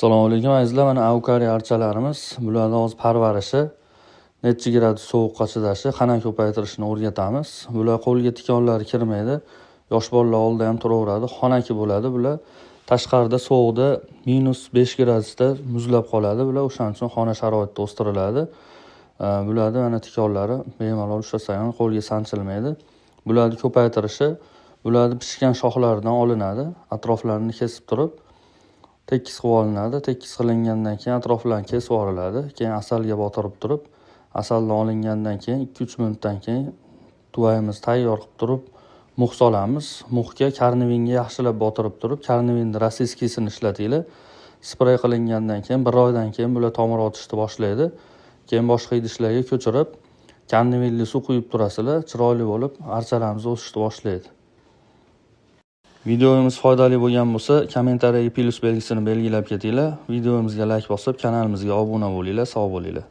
Assalomu alaykum, azizlar. Mana araukariya archalarimiz. Bularni hozir parvarishi, nechi gradus sovuqqa chidashi, qanday ko'paytirishni o'rgatamiz. Bular qo'lga tikonlari kirmaydi. Yosh bolalar oldida ham turaveradi. Xonaki bo'ladi. Bular tashqarida sovuqda -5 gradusda muzlab qoladi. Bular o'shaning uchun xona sharoitida o'stiriladi. Bularni mana tikonlari bemalol ushlasa ham qo'lga sanchilmaydi. Bularni ko'paytirishi, bularni pishgan shoxlaridan olinadi. Atroflarini kesib turib, tekis qilib olinadi. Tekis qilingandan keyin atroflarini kesib yuboriladi. Keyin asalga botirib turib, asaldan olingandan keyin 2-3 minutdan keyin tuvayimiz tayyor qilib turib, mux solamiz. Muxga Kornevinga yaxshilab botirib turib, Kornevinni российский sini ishlatinglar. Sprey qilingandan keyin bir oydan keyin bular tomir otishni boshlaydi. Keyin boshqa idishlarga ko'chirib, Kornevinli suv quyib turasizlar, chiroyli bo'lib archalarimiz o'sishni boshlaydi. Videomiz foydali bo'lgan bo'lsa, kommentariyaga plyus belgisini belgilab ketinglar. Videomizga layk bosib, kanalimizga obuna bo'linglar. Sog' bo'linglar.